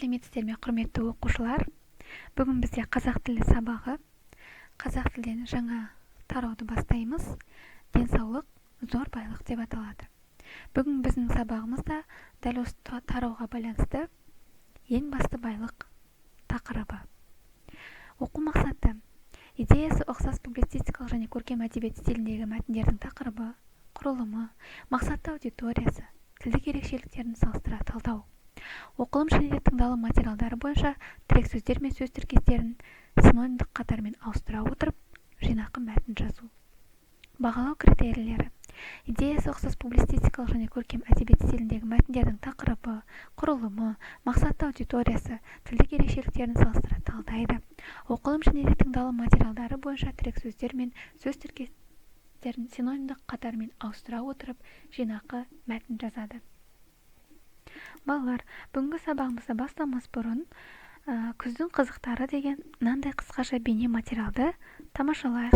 Сәлеметсіздер ме, құрметті оқушылар! Бүгін бізде қазақ тілі сабағы. Қазақ тілден жаңа тарауды бастаймыз. Денсаулық зор байлық деп аталады. Бүгін біздің сабағымыз да дәл осы тарауға байланысты, ең басты байлық тақырыбы. Оқу мақсаты: идеясы ұқсас публицистикалық және көркем әдебиет стиліндегі мәтіндердің тақырыбы, құрылымы, мақсатты аудиториясы, тілдік ерекшеліктерін салыстыра талдау. Оқылым және де тыңдалым материалдары бойынша тірек сөздер мен сөз тіркестерін синонимдік қатармен ауыстыра отырып, жинақы мәтін жазу. Бағалау критерийлері: идеясы ұқсас публицистикалық және көркем әдебиет стиліндегі мәтіндердің тақырыбы, құрылымы, мақсатты аудиториясы, тілдік ерекшеліктерін салыстыра талдайды. Оқылым және де тыңдалым материалдары бойынша тірек сөздер мен сөз тіркестерін синонимдік қатармен ауыстыра отырып, жинақы мәтін жазады. Балалар, бүгінгі сабағымызды бастамас бұрын «Күздің қызықтары» деген мынандай қысқаша бейне материалды тамашалайық.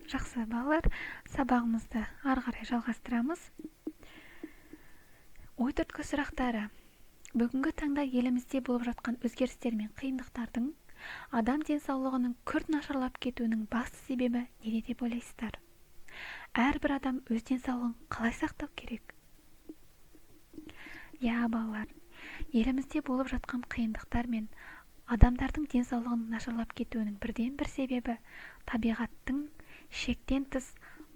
Жақсы, балалар, сабағымызды ары қарай жалғастырамыз. Ой түрткі сұрақтары: бүгінгі таңда елімізде болып жатқан өзгерістер мен қиындықтардың, адам денсаулығының күрт нашарлап кетуінің басты себебі неде деп ойлайсыздар? Әрбір адам өз денсаулығын қалай сақтау керек? Иә, балалар, елімізде болып жатқан қиындықтар мен адамдардың денсаулығының нашарлап кетуінің бірден бір себебі табиғаттың шектен тыс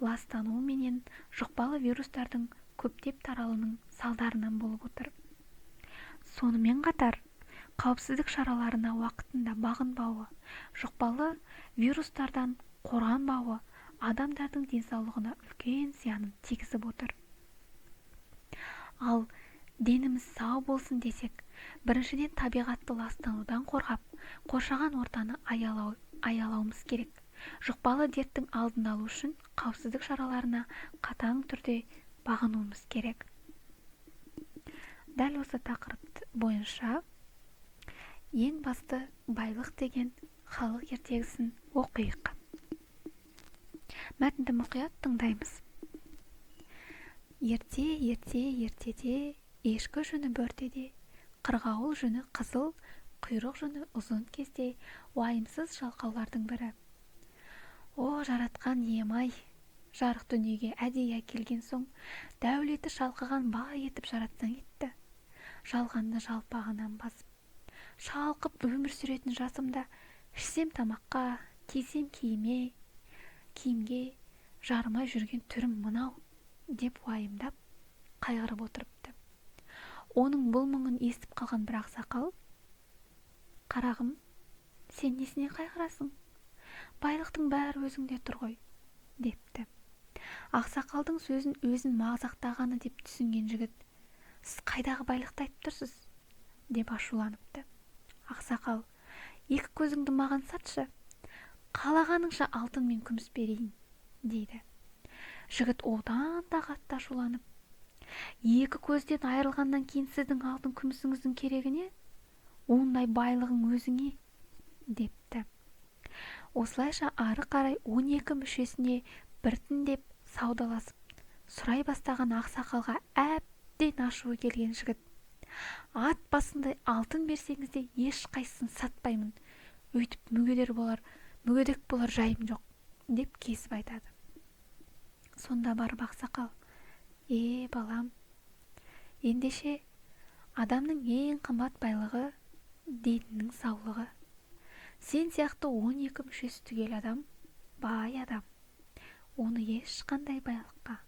ластануы менен жұқпалы вирустардың көптеп таралуының салдарынан болып отыр. Сонымен қатар қауіпсіздік шараларына уақытында бағынбауы, жұқпалы вирустардан қорғанбауы адамдардың денсаулығына үлкен зиянын тигізіп отыр. Ал деніміз сау болсын десек, біріншіден, табиғатты ластанудан қорғап, қоршаған ортаны аялауымыз керек. Жұқпалы дерттің алдын алу үшін қауіпсіздік шараларына қатаң түрде бағынуымыз керек. Дәл осы тақырып бойынша «Ең басты байлық» деген халық ертегісін оқиық. Мәтінді мұқият тыңдаймыз. Ерте, ерте, ертеде, ешкі жүні бөртеде, қырғауыл жүні қызыл, құйрық жүні ұзын кезде уайымсыз жалқаулардың бірі: «О, жаратқан ием-ай, жарық дүниеге әдейі әкелген соң, дәулеті шалқыған бай етіп жаратсаң етті. Жалғанды жалпағынан басып, шалқып өмір сүретін жасымда ішсем тамаққа, кисем киімге жарымай жүрген түрім мынау», – деп уайымдап, қайғырып отырыпты. Оның бұл мұңын естіп қалған бір ақсақал: «Қарағым, сен несіне қайғырасың? Байлықтың бәрі өзіңде тұр ғой», – депті. Ақсақалдың сөзін өзін мазақтағаны деп түсінген жігіт: «Сіз қайдағы байлықты айтып тұрсыз?» – деп ашуланыпты. Ақсақал: «Екі көзіңді маған сатшы, қалағаныңша алтын мен күміс берейін», – дейді. Жігіт одан да қатты ашуланып: «Екі көзден айырылғаннан кейін сіздің алтын күмісіңіздің керегі не? Ондай байлығың өзіңе», – депті. Осылайша ары қарай 12 мүшесіне біртіндеп саудаласып сұрай бастаған ақсақалға әбден ашуы келген жігіт: «Ат басындай алтын берсеңіз де, ешқайсысын сатпаймын. Өйтіп мүгедек болар жайым жоқ», – деп кесіп айтады. Сонда барып ақсақал: «Е, балам, ендеше адамның ең қымбат байлығы – денінің саулығы. Сен сияқты 12 мүшесі түгел адам – бай адам. Оны ешқандай байлыққа,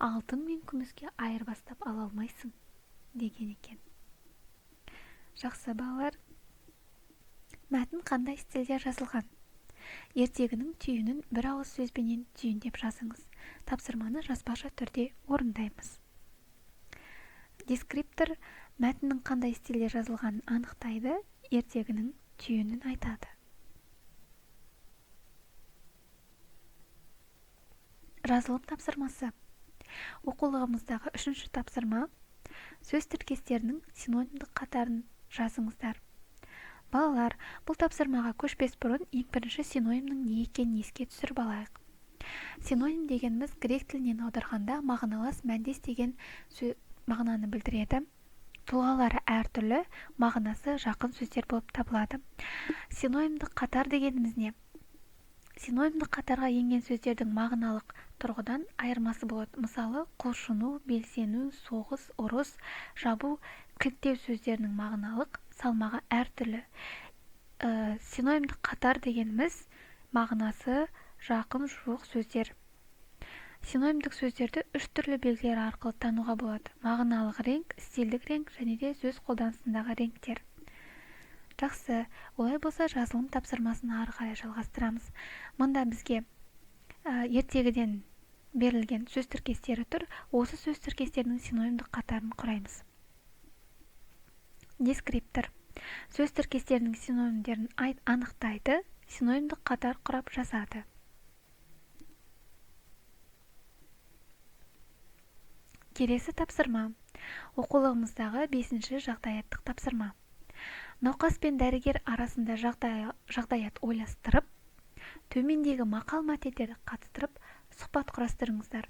алтын мен күміске айырбастап ала алмайсың», – деген екен. Жақсы, балалар, мәтін қандай стильде жазылған? Ертегінің түйінін бір ауыз сөзбенен түйіндеп жазыңыз. Тапсырманы жазбаша түрде орындаймыз. Дескриптор мәтіннің қандай стильде жазылғанын анықтайды, ертегінің түйінін айтады. Жазылым тапсырмасы. Оқулығымыздағы үшінші тапсырма. Сөз тіркестерінің синонимдік қатарын жазыңыздар. Балалар, бұл тапсырмаға көшпес бұрын ең бірінші синонимнің не екенін еске түсіріп алайық. Синоним дегеніміз грек тілінен аударғанда мағыналас, мәндес деген мағынаны білдіреді. Тұлғалары әртүрлі, мағынасы жақын сөздер болып табылады. Синонимдік қатар дегеніміз не? Синонимдік қатарға енген сөздердің мағыналық тұрғыдан айырмасы болады. Мысалы, құлшыну, белсену, соғыс, ұрыс, жабу, кілттеу сөздерінің мағыналық салмағы әртүрлі. Синонимдік қатар дегеніміз мағынасы жақын жуық сөздер. Синонимдік сөздерді үш түрлі белгілер арқылы тануға болады: мағыналық реңк, стильдік реңк және де сөз қолданысындағы реңктер. Жақсы, олай болса жазылым тапсырмасын ары қарай жалғастырамыз. Мұнда бізге ертегіден берілген сөз тіркестері тұр. Осы сөз тіркестерінің синонимдік қатарын құраймыз. Дескриптор сөз тіркестерінің синонимдерін анықтайды, синонимдік қатар құрап жазады. Келесі тапсырма. Оқулығымыздағы 5-ші жағдаяттық тапсырма. Науқас пен дәрігер арасында жағдаят ойластырып, төмендегі мақал-мәтелдерді қатыстырып, сұхбат құрастырыңыздар.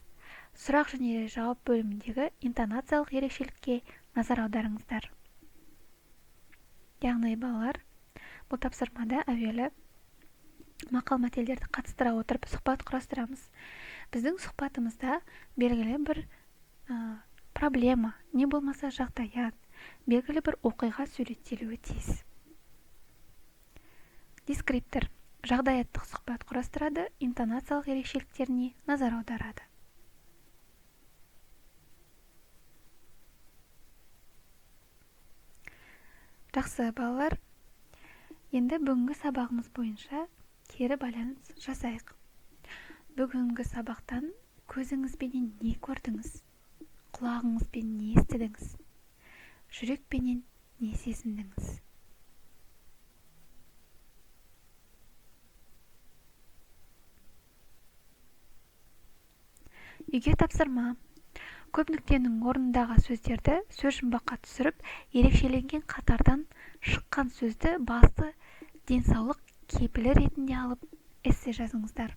Сұрақ және жауап бөліміндегі интонациялық ерекшелікке назар аударыңыздар. Яғни балалар, бұл тапсырмада әуелі мақал-мәтелдерді қатыстыра отырып сұхбат құрастырамыз. Біздің сұхбатымызда белгілі бір проблема, не болмаса жағдаят, белгілі бір оқиға суреттелуі тиіс. Дескриптор жағдаяттық сұхбат құрастырады, интонациялық ерекшеліктеріне назар аударады. Жақсы, балалар, енді бүгінгі сабағымыз бойынша кері байланыс жасайық. Бүгінгі сабақтан көзіңізбенен не көрдіңіз? Құлағыңызбен не естідіңіз? Жүрекпенен не сезіндіңіз? Үйге тапсырма. Көп нүктенің орнындағы сөздерді сөз жұмбаққа түсіріп, ерекшеленген қатардан шыққан сөзді басты денсаулық кепілі ретінде алып, эссе жазыңыздар.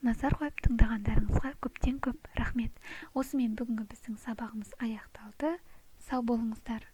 Назар қойып тыңдағандарыңызға көптен көп рахмет. Осымен бүгінгі біздің сабағымыз аяқталды. Сау болыңыздар.